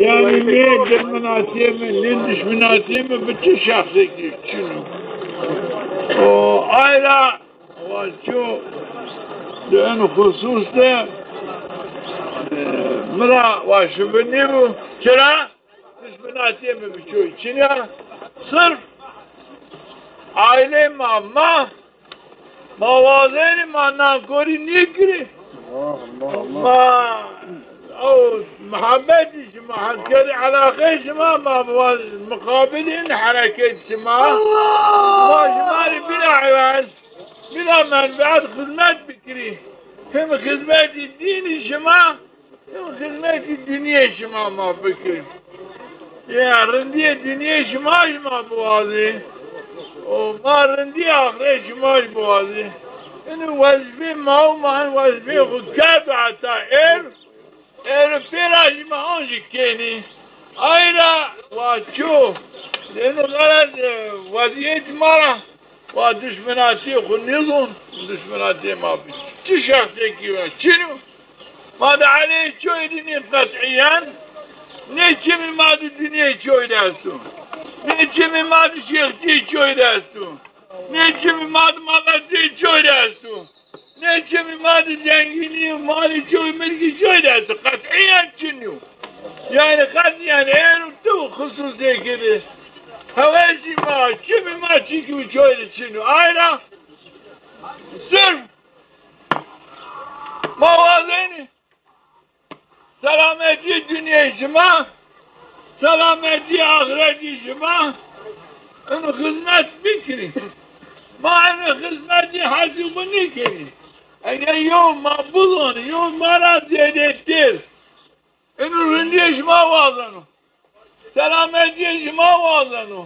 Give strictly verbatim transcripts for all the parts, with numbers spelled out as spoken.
Yanî nê dirminatîyê mi, nê dişminatîyê mi bi çi şexsekî çin o. O ay ra wa ço di en xusus de, e, mi ra wa şibi nêbo. Çira? Dişminatîyê mi bi çoy çin ya. Sirf aîlê ma, ma, ma wazenî ma nankorî nêkirî. Ma ew muhabbetî şima, heskerî elaqeyê şima, ma waz-, muqabilî in hereket şima. Ma şima rê bîna îwaz, bîna menfeet xizmet bikirî. Him xizmetî dînî şima, him xizmetî dinyê şima ma bikir. Ya, rindîyê dinyê şima jî ma biwazî. Û ma rindîyê axirê şima jî biwazî. Inî wezîfê ma û ma hin wezîfê xwu kerdo heta êr. Êr pê ra jî ma ancî kenî. Ay ra wa ço. Ino xelet, e, wezîyet ma ra. Wa dişminatîyê xwu nêzon, dişminatîyê ma bi çi şexsekî ve çin o? Ma di eleyê çoyî de nî qetîyen, nê çimî ma di dinyeyê çoyî de esto. Nê çimî ma di şêxçîyê çoyî de esto. Nê çimî ma di maleteyê çoyî de esto. Nê çimî ma di zengînî, malî çoyî, milkî çoyî de esto. Qetîyen çin nîyo. Yanî qetîyen êr tu xususêkî de. Hewesî ma, çimî ma çîkî û çoyî de çin o. Ay ra sirf ma wazenî selametî dinyayê şima, selametî axiretî şima, ino xizmet bikirî. Ma ino xizmetî hesî xwu nêkerî. Eger yew ma bizonî, yew ma ra zêdetir. Ino rindîyê şima wazeno. Selametîyê şima wazeno.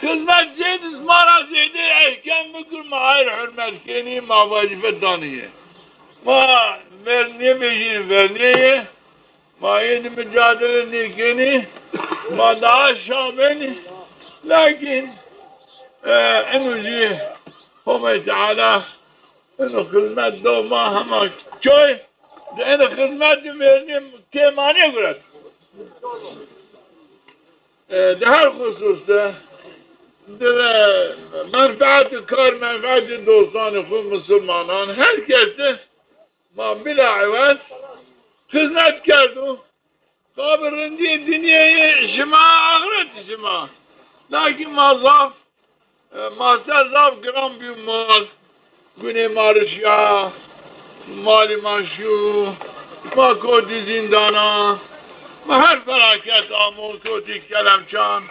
Xizmet zêde, ma ra zêde ehkem bikir, ma ay rê hurmet kenî, ma wezîfe danî yê. Ma ver nêbêjî, ver nêyê. Ma êdî micadele nêkenî. Ma daha şa benî. Lakin, e, eno zî Homay Teala eno xizmet do ma hema çoy, di eno xizmet di vernî kê ma nêguret. E, di her xusus de, di menfeetî kar, menfeetî dostanê xwu misilmanan, her kes de ma bila ewez xizmet kerdo. Qabî rindîyê dinyeyê şima, axiretî şima. Lakin ma zaf, e, ma ser zaf giran bîyo mal. Gunê ma rişya, malî ma şîyo, ma kotî zîndana, ma her felaket amo, kotî kelemçan.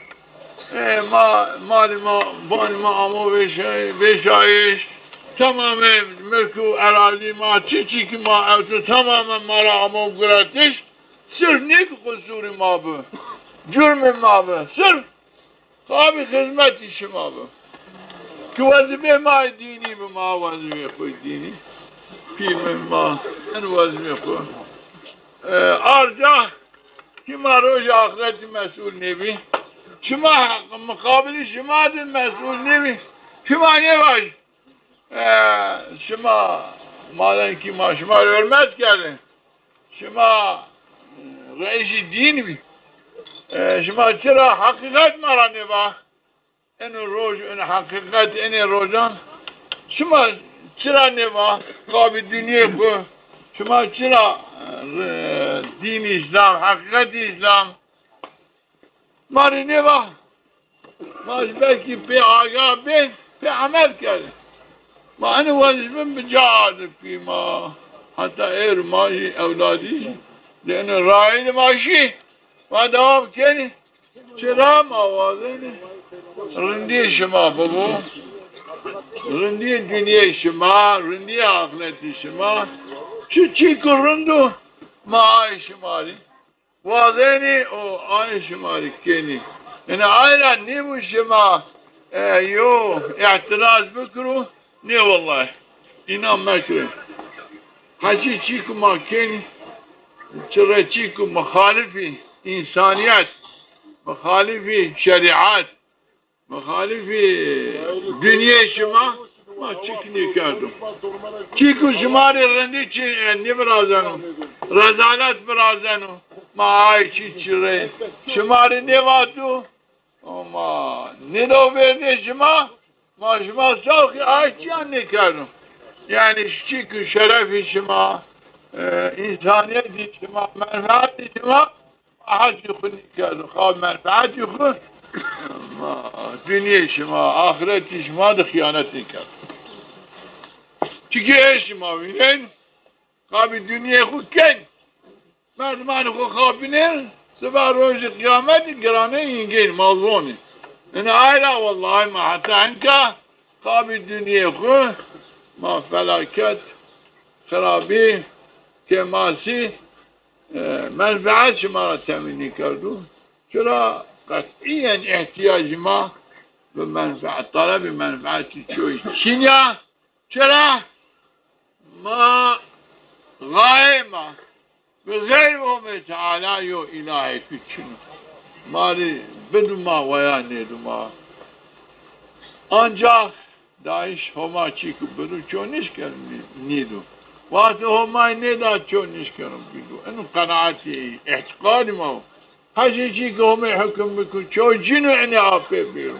E, ma, malî ma, banî ma amo vêşay-, vêşayîş. Temamê milk û erazî ma, çi çî ki ma ewto, temamê ma ra amo guretiş. Sirf nê ki qusurî ma bi, curmê ma bi. Sirf qabî xizmetî şima bi. Ki wezîfê ma dînî bi, ma wezîfê xwu dînî. Pîmê ma, en wezîfê xwu. E, arca ki ma rojê axiretî mesûl nêbî. Şima muqabilî şima de mesûl nêbî. Şima nêvaj. E, şima, madem ki ma şima rê hurmet kerdê, şima, e, reîsî dîn bî. E, şima çira heqîqet ma ra nêva? Eno roj, eno heqîqet, enê rojan şima çira nêva? Qabî dinyê xwu şima çira, e, dîn Îslam, heqîqet Îslam ma rê nêva? Ma jî belkî pê agah bên, pê emel kerdê. Ma enê wezîfe bi ca ardê pî ma. Heta êr ma jî, ewladî jî di enê rayî de ma şî. Ma dewam kenî. Çira ma wazenî rindîyê şima bibo. Rindîyê dinyê şima, rindîyê axiretî şima. Çi çî ki rind o, ma ay şima rê wazenî û ay şima rê kenî. Yanî ay ra nêbo şima, e, yo îtiraz bikiro, nê wellahî. Înan mekiro. Heçî çî ku ma kenî, çi rê çî ku muxalifî însanîyet, muxalifî şerîet, muxalifî dinyê şima, ma çik nêkerdo. Çî ku şima rê rindî çi, e, nêvirazeno, rezalet virazeno, Ma ay çî çirê şima rê nêvato. Ama nêdo vernê şima, ma şima sawqî ay çîyan nêkerdo. Yanî çî ki şerefî şima, e, însanîyetî şima, menfeetî şima, ma hesî xwu nêkerdo. Xa menfeetî xwu, ma dinyê şima, axiretî şima de xîyanet nêkerdo. Çike ê şima vînen, qabî dinyê xwu ken, merdimanê xwu xapînên, siba rojê qîyametî giranê yîn gên, ma zonî. Ina ay ra wellahî ma heta enka qabî dinyê xwu ma felaket, xirabî, kêmasî, e, menfeet şima ra temîn nêkerdo. Çira qetîyen îhtîyacî ma bi menfeet, talebî menfeetî çoy çin ya. Çira? Ma, xayê ma bi xeyr Homê Teala yo îlahêkî çin o. Ma rê bido ma weya nêdo ma. Ancax DAIŞ Homa çî ki bido ço nişkeno nî-, nîdo. Wextê Homay nêda ço nişkeno bîdo. Eno qenaetî, îtîqadî ma o. Hesî çî ki Homê hukum biko ço cîno enê apê bîro.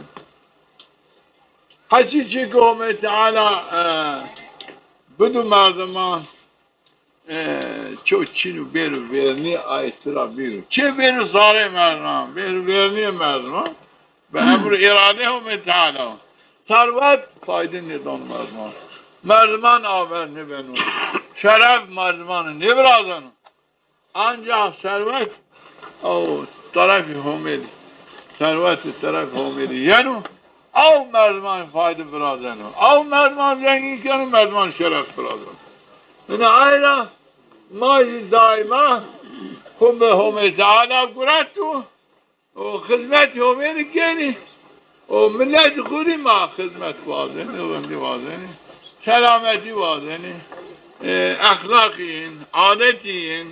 Hesî çî ki Homê Teala, e, bido merdiman, e, ço çîno bêro vernî, ay tira bîro. Çê bêro sarê merdiman, bêro vernîyê merdiman. Bi emr û îradê Homê Teala. Serwet fayde nêdano merdiman. Merdiman aver nêbeno. Şeref merdiman nêvirazeno. Ancax serwet, o terefî Homê de, serwet terefî Homê de yeno, ew merdiman fayde virazeno. Ew merdiman zengîn keno, merdiman şeref virazeno. Ina ay ra ma zî daîma xwu bi Homê Teala gureto. O xizmetî Homê rê kenî. O miletî xwu rê ma xizmet wazenî, rindî wazenî, selametî wazenî, e, exlaqî yin, adetî yin,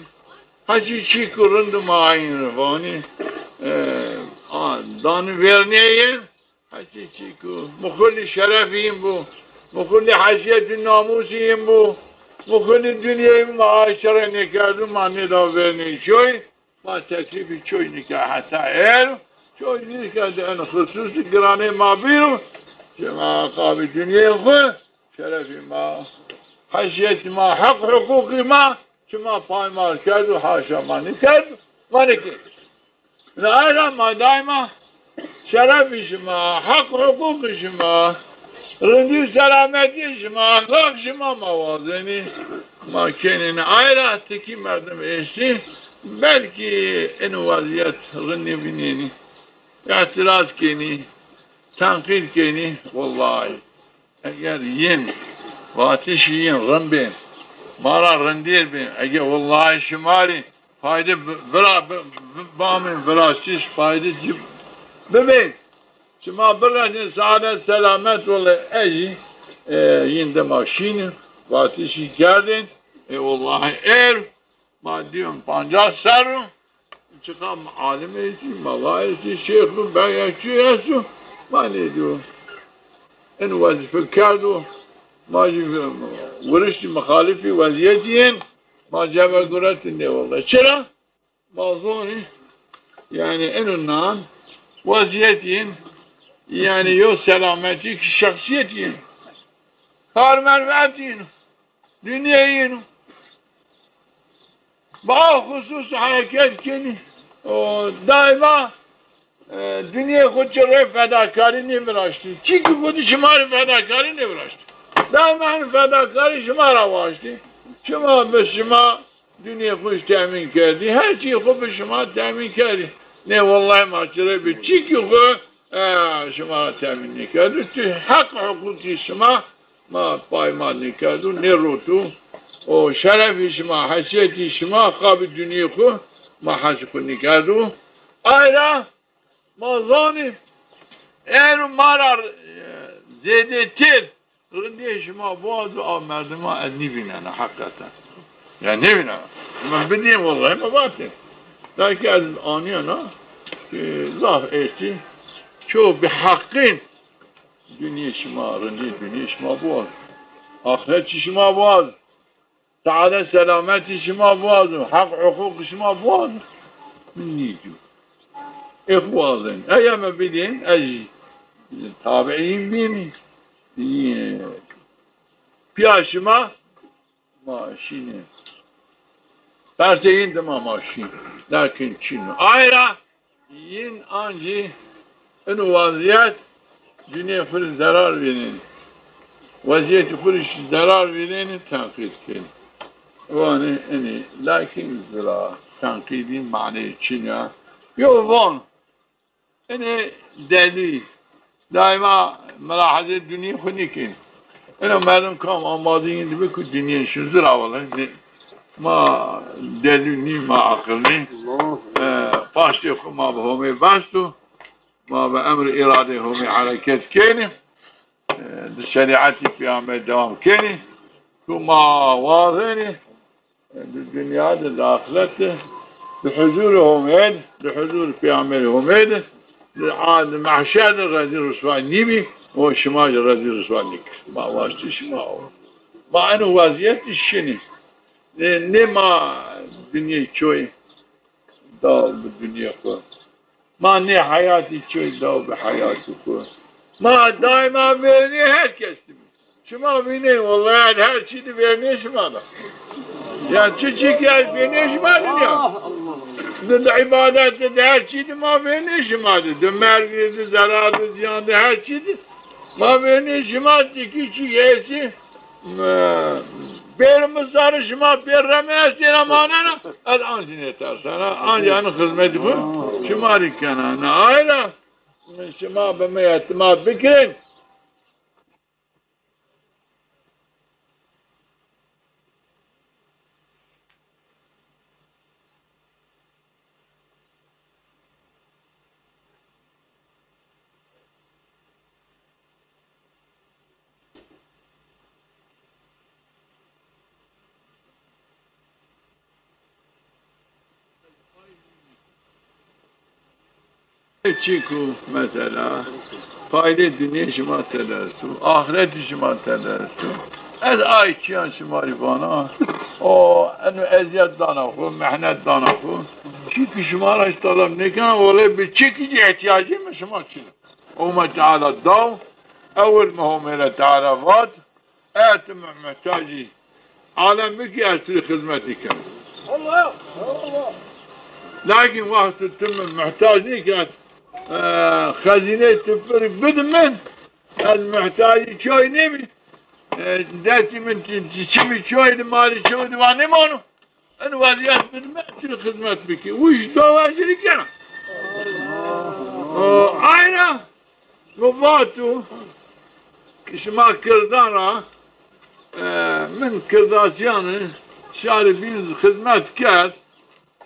hesî çî ku rind ma yin vanî, e, a, danî vernîye yin, hesî çî ku muxulî şerefî yin bo, muxulî heysîyetî namûsî yin bo, muxulî dinyayî ma aşere nêkerdo, ma nêda vernî çoy. Ma teklîfî çoy nîka heta êro, çoy nîka de en xususî giranê ma bîro, şima qabî dinyê xwu, şerefî ma, heysîyetî ma, heq huqûqî ma, şima paymal kerdo, haşa ma nêkerdo, ma nêkên. Ina ay ra ma daîma şerefî şima, heq huqûqî şima, rindî û selametî şima, exlaq şima ma wazenî. Ma kenê ina ay ra tikî merdim estî, belkî ino wezîyet rind nêvînenî, îtîraz kenî, tenqîd kenî, wellahî. Eger yin, vatişî yin rind bên, ma ra rindêr bên, eger wellahî şima rê fayde bi-, vira bi-, bi-, bamên viraştiş fayde ci bibên, şima biresên saadet selamet, wele ey, e, yin dima şînin, vatişî kerdên, e, wellahî êr, ma dîyon pancas serr o, çiqa alim estî, mela estî, şêx û beg çi esto, ma nêdîyo. Eno wezîfe kerdo, ma jî wiriştî mixalifî wezîyetî yin, ma cebe guretî nê wele. Çira? Ma zonî, yanî eno nan wezîyetî yin, yanî yo selametî ki şexsîyetî yin. Kar menfeetî yin o. Dinyê yin o. Bi a xusus hereket kenî. O daîma, e, dinyê xwu ci rê fedakarî nêviraştî. Çîkî xwu di şima rê fedakarî nêviraştî. Daîma hin fedakarî şima ra waştî. Şima bi şima dinyê xwu jî temîn kerdî. Her çî xwu bi şima temîn kerdî. Nê wellahî ma ci rê bi çîkî xwu, e, şima ra temîn nêkerdo. Tu heq huqûqî şima ma paymal nêkerdo, nêroto. O şerefî şima, heysîyetî şima, qabî dinyê xwu ma hesî xwu nêkerdo. Ay ra ma zonî, êro ma ra, e, zêdetir rindîyê şima biwazo, a merdiman ez nêvînena heqîqeten. Ya nêvînena. Ma bidîyên wellahî ma vatên. Belkî ez anîyena, e, zaf estî. Ço bi heqîn Dinyê şima, rindî dinyê şima biwazo. Axretî şima biwazo. Saadet selametî şima biwazo. Heq huqûq şima biwazo. Nîcû. Ê xwu wazên. Eya me bidên, ez jî tabiîn bînî. Yî, pîya şima, ma şînê. Persê yin dima ma şîn. Lakin çin o. Ayra yin ancî ino waziyet cinê xwu rê zerar vînenî. Weziyetê xwu rê zî zerar vînenî, tenqîd kenî. Vanê inî, lakin zira tenqîdî maneyê çin ya. Yo von, inê delî. Daîma milahezê dinyê xwu nîkên. Ino merdim kam amadî yin dibi ku dinyê şin zira wele. Ma delî nî, ma aqil nî. E, paştê xwu ma bi Homê bes o. Ma bi emrê îradeyê Homê hereket kenî. E, di şerîetî peyamber dewam kenî. Ku ma wazenî, e, di dinya de, di axiret de, di huzurê Homê de, di huzurê peyamberê Homê de, di a-, di mehşer de rezîl riswa nîbî, o şima jî rezîl riswa nîkir. Ma waştî şima o. Ma eno weziyet de şinî. Nê, nê ma dinyê çoy daw bi dinyê xwu. Ma nê heyatî çoy daw bi heyatî xwu. Ma daîma vernê her kes de bî. Şima vînê, wellahî her çî de vernê şima de. Ya çi çî ki ez vernê şima de ya. Di, di îbadet de, di her çî de ma vernê şima de. Di mergî de, zerar de, ziyan de, her çî de. Ma vernê şima de ki çi esî. Bêrê mi sarê şima pê reme estêne manena, ez ancî nêtersena, ancî eno xizmetî xwu şima rê kena. Na ay ra şima bi mi îtîmat bikin. Çî ku mesela faydê dinyê şima tede esto, axretî şima tede esto. Ez ay çîyan şima rê vana, o eno ezîyet dana xwu, mehnet dana xwu. Çî ki şima ra hîç teleb nêkena, wele bi çî ki zî îhtîyacê mi şima çin o. Homay Teala daw, ewil mi Homay Teala vat, eger ti mi muhtacî alem bikî, ez ti rê xizmetî ken. Lakin wexto ti mi muhtac nêkerd, e, xezîneyê ti pir bidi min, ez muhtacî çoy nêbî, e, destî min çi-, çi-, çimî çoy di, malî çoy di va nêmano. En wezîyet bidi mi, ez ti rê xizmet bikî. Wişt dawa ez rê kena. O, ayna. Mi vato ki şima kirdan ra, e, min kirdasîyanê şarê bîn xizmet kerd,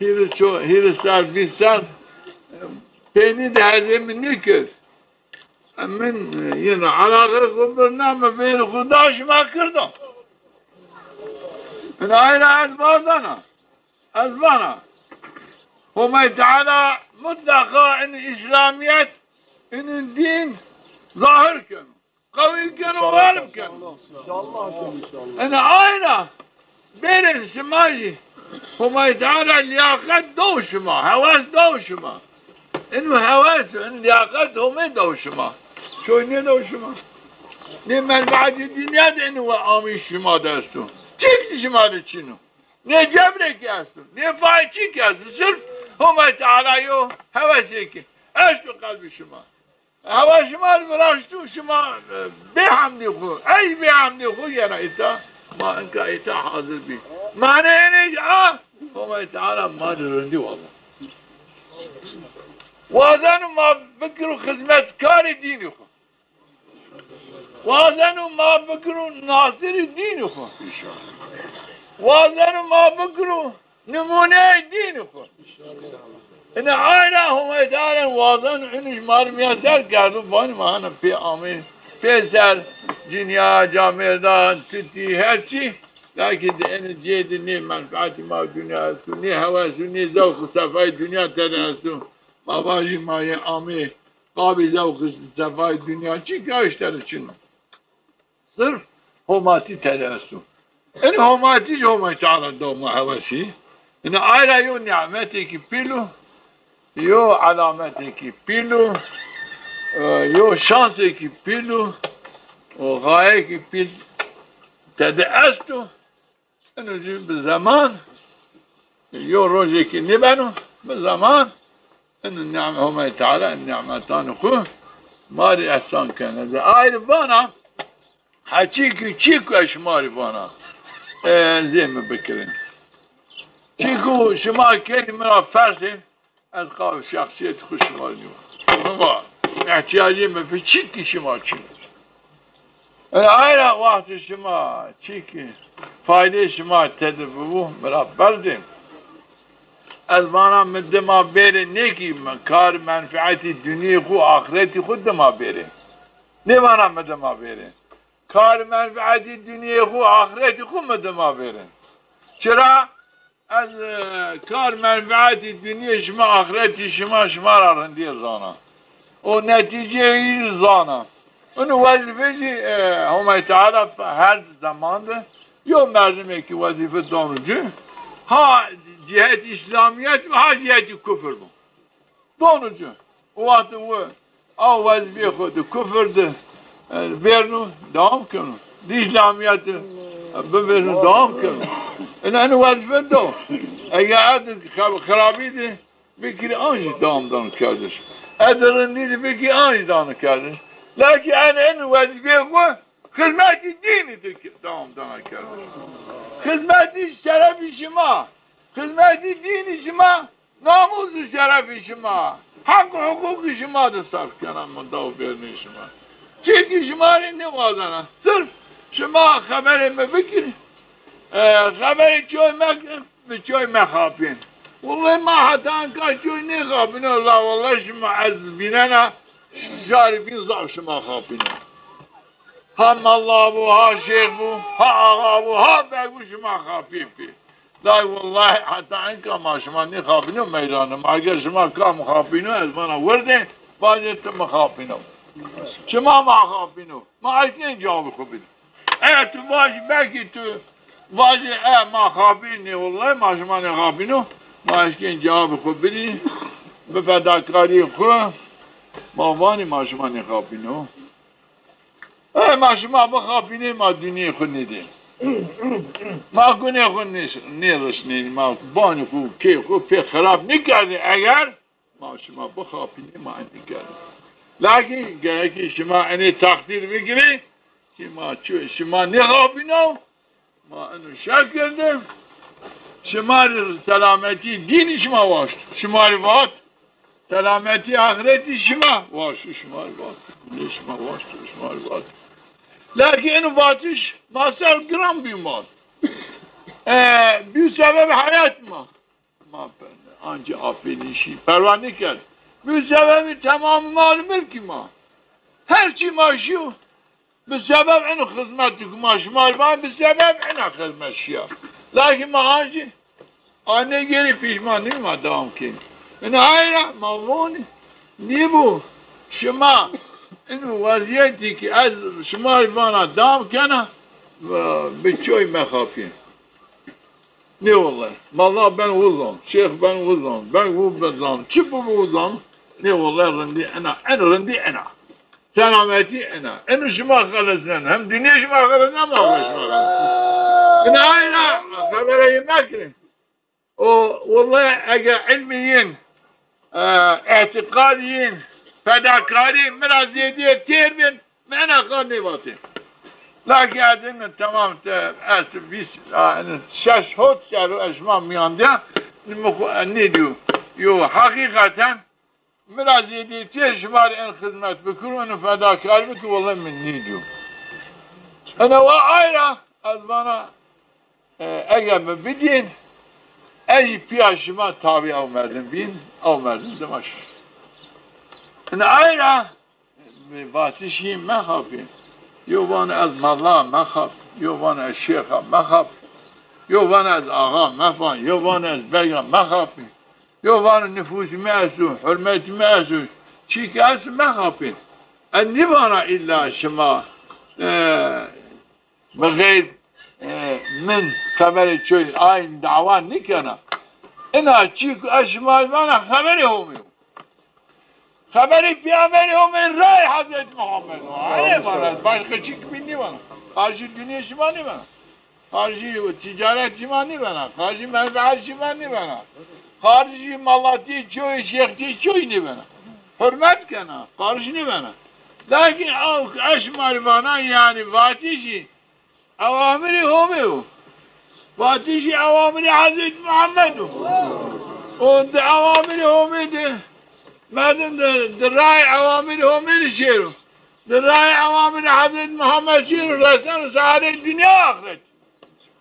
hîris ço-, hîris ser, vîst ser, e, peynî de hezê mi nêkir. E, min, e, yine elaqê xwu birna, mi vêrê xwu da şima kirdan. Min ay ra ez vardana. Ez vana, Homay Teala mutleqa in îslamîyet, in dîn zahir keno, qewî keno, galib keno. Înşallah, înşallah. Ene ayna bêrên şima jî Homay Teala lîyaqet do şima, hewes do şima. Ino hewes, in lîyaqet Homay do şima. Çoy nêdo şima. Nê menfaetê dinya de ino we amî şima de esto. Çik şima de çin o. Nê cebrêkî esto, nê fayê çîkî esto. Sirf Homay Teala yo hewesêkî esto qelbê şima. Hewa şima rê viraşto, şima, e, bêhemdî xwu, ey bêhemdî xwu yena îta, ma inka îta hazir bî. Maneyê nê a, Homay Teala ma rê rindî wazeno. Wazeno ma bikiro xizmetkarê dînî xwu. Wazeno ma bikiro nasirê dînî xwu. Wazeno ma bikiro nimûneyê dînî xwu. Ine ayna Homay Teala wazeno, inî ma rê miyeser kerdo, vanî ma hana pê amê, pêser, cinya, camêrdan, tutî, her çî. Lakin di ene cê de nê menfaetî ma dinya esto, nê hewes o, nê zewq û sefayê dinya tede esto. Ma vajî ma yê amê qabê zewq û sefayê dinya çî ki eşt tede çin o. Sirf homatî tede esto. Ene homatî jî Homay Teala do ma hewesî. Ene ayra yo nîmetêkî pîl o. yo elametêkî pîl o, e, yo şansêkî pîl o, o xayekî pîl tede esto. Ino jî bi zeman, yo rojêkî nêbeno, bi zeman, ino nîme-, Homay Teala nimetanê xwu ma rê ehsan keno. Zî ayrî vana, ha çîkî, çîkî ez şima rê vana, e, zê mi bikirin. Çîkî şima kerî mi ra fersên, ez qawê şexsîyetê xwu şima rê nîyo. Şima îhtîyacê mi bi çîkî şima çin. E, ayra wextê şima çîkî faydeyê şima tede bibo, mi ra berdên. Ez vana mi dima bêrê nêkî, mi kar menfeetî dinyê xwu, axretî xwu dima bêrê. Nêvana mi dima bêrê. Kar menfeetî dinyê xwu, axretî xwu mi dima bêrê. Çira? Ez, e, kar menfeetî dinyê şima, axretî şima, şima ra rindîye zana. O netîceyî zana. Ino wezîfe jî, e, Homay Teala her zeman de yo merdimêkî wezîfe dono ci, ha cîhetî îslamîyet bo, ha cîhetî kufir bo. Dono ci. O wextê wi a wezîfeyê xwu di kufir di, e, vêrno, dewam keno. Di îslamîyet di, e, bivêrno, dewam keno. Ina, ina wezîfe do. Eger ez di xirabî di bikirî, an jî dewam dano kerdiş. Ez di rindî di bikirî, an jî dano kerdiş. Lakîn ena, ena wezîfeyê xwu xizmetî dînî di dewam dana kerdiş. Xizmetî şerefî şima, xizmetî dînî şima, namûs û şerefê şima, heq û hiqûqê şima de serf kena, mi daw vernê şima. Çimkî şima rê nêwazena. Sirf şima xeberê mi bikirî. E, xeberê çoy mekin, bi çoy mexapîn. Wellahî ma heta enka çoy nêxapîno, la wellahî şima ez vînena, şarî bîn zaf şima xapîno. Ha mela bo, ha şêx bo, ha axa bo, ha beg bo, şima xapî pî. Lay wellahî heta enka ma şima nêxapîno meydanê ma. Eger şima kam xapîno, ez vana wirdê, vajê ti mi xapîno. Şima ma xapîno. Ma eşkên cewabê xwu bidî. Eger tu vajî, belkî tu vajî, e, ma xapînê, wellahî ma şima nêxapîno. Ma eşkên cewabê xwu bidî. Bi fedakarîyê xwu ma vanî ma şima nêxapîno. E, ma şima bixapînê, ma dinyê xwu nêdê. Ma gunê xwu nê-, nêrişnênî, ma banî xwu, kê xwu pê xirab nêkerdê. Eger ma şima bixapînê, ma enê kerdê. Lakîn gerekî şima enê teqdîr bigirê kî ma çi-, şima nêxapîno. Ma eno şekil de şima rê selametî dînî şima waşt. Şima rê vat, selametî axretî şima waşt. Şima rê vat. Gunê şima waşt. Şima rê vat. Lakîn eno vatiş ma ser giran bî ma. E, bî sebeb heyat ma. Ma pe-, ancî afênîşî perwa nêkerd. Bî sebebî temamî mal û milkî ma. Her çî ma şîyo. Bi sebeb ino xizmet di ku ma şima rê va, bi sebeb ina xizmet şiya. Lakîn ma ancî a nêgêrî pîşman nîyo, ma dewam kên. Ina ayra ma vonî, nîbo şima ino wezîyetî ki ez şima rê vana dewam kena, bi çoy mexapîn. Nê wellahî. Mala ben wuzan, şêx ben wuzan, ben wu ben zan, çi bibo wuzan. Nê wellahî rindî ena, en rindî ena. Selametî ena. Eno şima xelesnen. Hem dinya şima xelesnen, hem axret şima xelesnen. Ina ayna xebereyî mekirin. O wellahî ege ilmî yin, e, îtîqad yin, fedakarî mi ra zêdîye têr bin, mi ena qal nêvatê. Lakîn ez ina temam te, ez vîst, a, ina şeş hot serr o ez şima mîyan de, mi xwu, e, nêdîyo. Yo, heqîqeten mi ra zêdî tê şima rê en xizmet bikir, en fedakarî bikir, wellahî mi nêdîyo. Ena wa ayra, ez vana, e, ege mi bidîn, ez pîya şima tabî ew merdim bîn, ew merdim dima şî. Ina ayra, vatişî mexapî. Yo vano ez mela mexap, yo vano ez şêxa mexap, yo vano ez axa mefa, yo vano ez bega mexapî. Yo vano nifûsî mi esto, hurmetî mi esto, çî ki esto mexapî. Ez nîvana îlla şima, e, bi xeyr, e, min xeberê çoy ayn dawa nîkena. Ina çî ku ez şima vana xeberê Homî yo. Xeberê Peyxamberî Homê, rayê Hezretî Muhammed o. Erê vana, başka çîk bî nîvana. Qarşî dinya şima nîvana. Qarşî ticaret şima nîvana. Qarşî menfeet şima nîvana. Qarşî malatî çoy, şêxtî çoy nîvana. Hurmet kena, qarşî nîvana. Lakin ew eşmarî vana, yanî vatişî ewamirî Homê o. Vatişî ewamirî Hezretî Muhammed o. O di ewamirî Homê de, merdim de, di rayê ewamirî Homê de şêro. Di rayê ewamirî Hezretî Muhammed şêro, reseno saadetê dinya û axiret.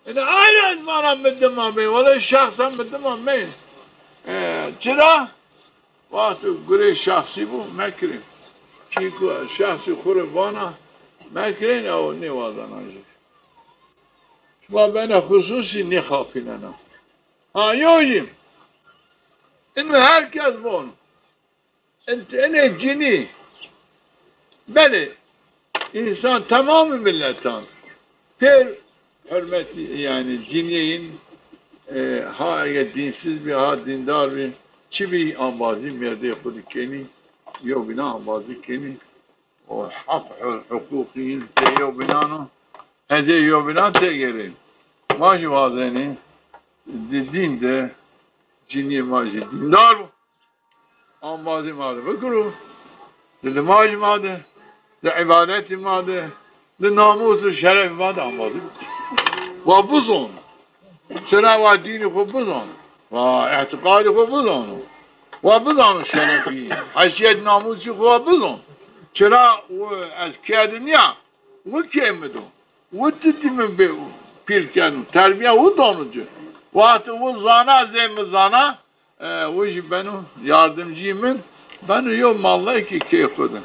Ina ay ra ez vana mi dima mey, wele şexsen mi dima mey. E, çira? Wexto gurê şexsî bo, mekirin. Çîko şexsî xwu rê vana, mekirin, ew nêwazena jî. Şima bena xususî nêxapînena. Ha, yo jî. Ino her kes von. Int-, enê cinî. Belê, însan temamî miletan pêr hurmetî, yanî cinîyê yin, e, ha ege dînsiz bî, ha dîndar bî, çi bî embazî mêrdeyê xwu de kenî, yewbînan embazî kenî. O heq hu-, huqûqî yin pê yewbînan o. Hezê yewbînan têgêrên. Ma jî wazenê di dîn de cinîyê ma jî dîndar bo. Embazî ma de bikiro, di limaj ma de, di îbadetî ma de, di namûs û şerefî ma de embazî bikiro. Wa bizon. Çira wa dînî xwu bizon. Wa îtîqadî xwu bizon. Wa bizon şerefî, heysîyet namûsî xwu wa bizon. Çira wi ez kê de nîya, wi kê mi do. Wi titî mi bê pîl keno. Terbîya wi dono ci. Wextê wi zana, zê mi zana, E, wi jî beno yardimcî min, beno yo mallekî kê xwu de.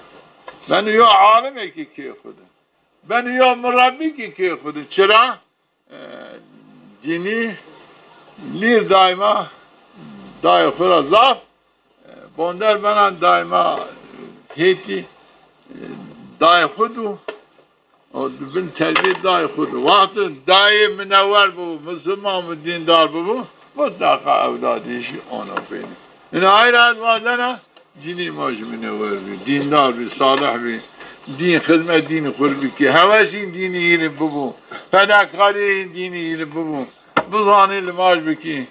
Beno yo alimekî kê xwu de. Beno yo murebbîkî kê xwu de. Çira? E, cinî lîr daîma dayê xwu ra zaf, e, bonder bena daîma hêtî, e, dayê xwu do. O di bin terbîyê dayê xwu de. Wexto dayê minewer bibo, misilman bi, dîndar bibo, mutleqa ewladî jî ona peynî. Ina ay ra ez wazena, cinî ma jî minewer bî, dîndar bî, salih bî, dîn, xizmet dînî xwu rê bikî, hewesîn dînî yî rê bibo, fedakarîyên dînî yî rê bibo, bizanî limaj bikî.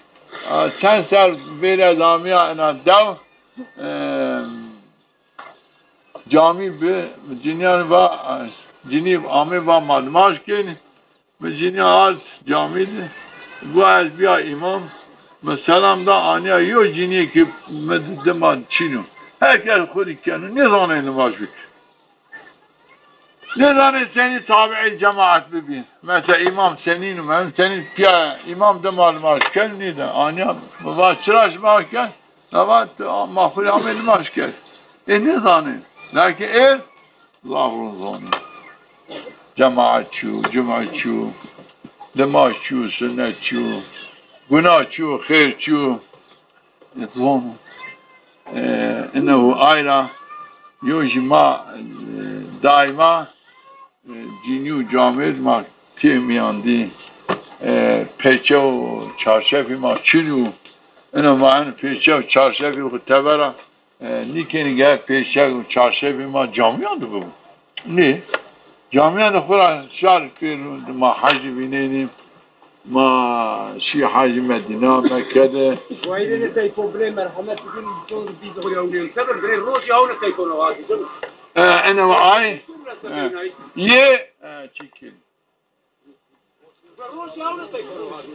A, çend serr bêrî ez amîya ina dew, e, Camî bi, cinîyan va, cinî amê va ma nimaj kenî. Mi cinî ard camî de, va ez bîya îmam. Mi selam da, anîya yo cinî ki mi di dima çin o. Her kes xwu rê keno, nêzanê nimaj bik. Nêzanê senî tabiê cemaet bibî. Mesela îmam senîn o, em senî pîya îmam dima nimaj ken, nêda. Anîya mi va çira şima ken? Nava tu ma xwu rê amê nimaj kerd. Ê nêzanê. Lakin ê zaf rind zonê. Cemaet çi yo, cuma çi yo, nimaj çi yo, sunnet çi yo, guna çi yo, xêr çi yo. Ê zono. E, inehu ay ra yo jî ma, e, daîma E, cinî û camêrd ma têmîyan dî, e, pêçe û çarşefî ma çin û ina ma en pêçe û çarşefî xwu tevera, e, nîkenî ge pêçe û çarşefî ma camîyan de bibo. Nê? Camîyan de xwu ra şar pêro, ma hecî vînenî. Ma şî hecî Medîna, Mekke de. Wayîrê ne tey ko birê merhemet bikin, çon bî doğru ya unê. Sebir birê roj ya unê tey ko no hadi, değil mi? E, ene ve ay. E, ye, e, çikin. Roj ya unê tey ko no hadi.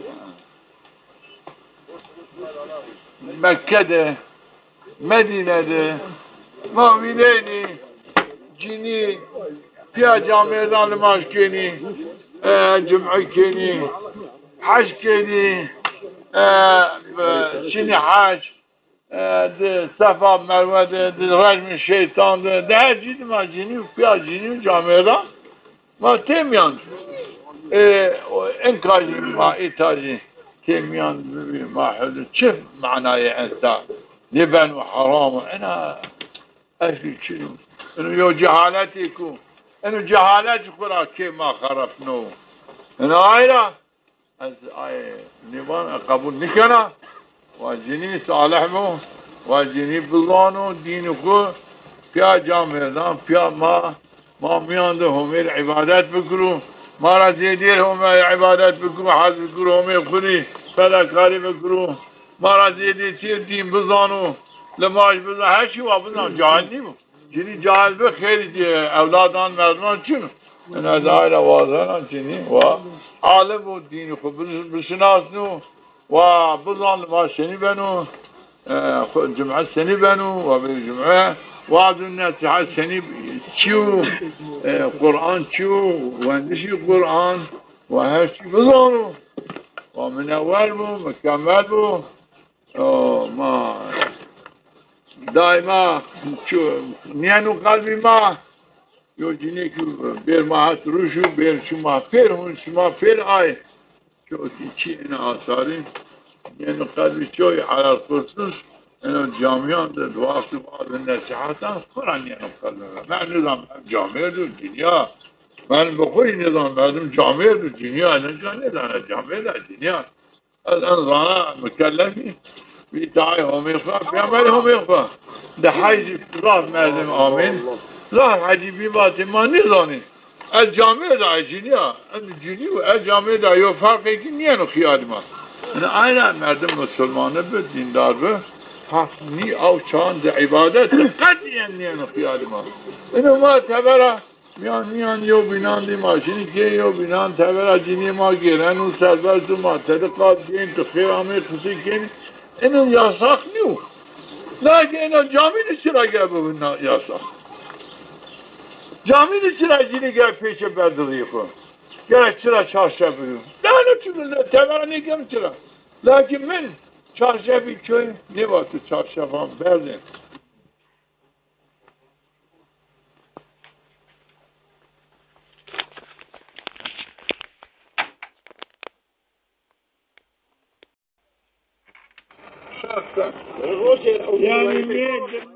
Mekke de, Medîne de, ma vînenî, cinî, pîya camêrdan nimaj kenî, e, cum'e kenî, hec kenî, e, e, şinî hec, e, di Sefa Merwe de, di rejmê şeytan de, di her cî de ma cinî û pîya cinî û camêrdan ma têmîyan. E, o, enka jî ma îta jî têmîyan bibî, ma hewlin çi manayê esta? Nêbeno heram o. Ena eslî çin o. Eno yo cehaletêk o. Eno cehalet xwu ra kê ma xerepno. Eno ay ra ez ay nêvan qebul nîkena. Wa cinî salih bo, wa cinî bizano dînî xwu, Piya camêrdan, piya ma, ma miyan de Homê rê îbadet bikiro. Ma ra zêdêr Homê rê îbadet bikiro, hez bikiro, Homê xwu rê fedakarî bikiro. Ma ra zêdêr çê dîn bizano, limaj bizano, her çî wa bizano, cahil nîbo. Cinî cahil bi, xeyrî ewladan merdiman çin o. Ina ez aye ra wazena cinî wa alim û dînî xwu bi-, bisinasno, wa bizan limaj senî beno, e, xwu cum'e senî beno, wa bê cum'e, waz û nesîhet senî çi yo, e, Quran çi yo, wendişî Quran, wa her çî bizano. Wa minewer bo, mukemmel bo. O, ma daîma çu-, nîyeno qelbî ma, yo cinî ki bêr ma het rûş o, bêr şima pêr hûn, şima pêr ay. Ço ki çi ena asarî, nîyeno qelbî çoy alel xusus, eno camîyan de di wextî waz û nesîhetan xwu ra nîyeno qelbî ma. Ben nizan, ben camêrd û cinîya. Ben bi xwu rê nizan, merdim camêrd û cinîya, ena ca nêzana, camêrd a, cinîya. Ez en zana mukellefî, bi îtaayê Homê xwu, peyxamberê Homê xwu. Di hecî zaf merdim amên. Zaf hecî bî vatê ma nêzanê. Ez camêrd a, ez cinî ya. Ez cinî û ez camêrd a, yo ferqêkî nîyeno xîyalî ma. Yanî ayna merdim musulmane bi, dîndar bi. Heq nî aw çaxan di îbadet de qetîyen nîyeno xîyalî ma. Ino ma tevera Mîyan mîyan yewbînan dî ma şinî kê, yewbînan tevera cinîyê ma gêreno, serbest o, ma tede qal kên, tu xêr amê qisey kenî. Ino yasax nîyo. Lakin ino camî de çira gere bibo na-, yasax? Camî de çira cinî gere pêşe berdizî xwu? Gere çira çarşef bido? Dano çi, tevera nêkeno çira. Lakin min çarşefî koy nêvato çarşefan berdên. Yanî nê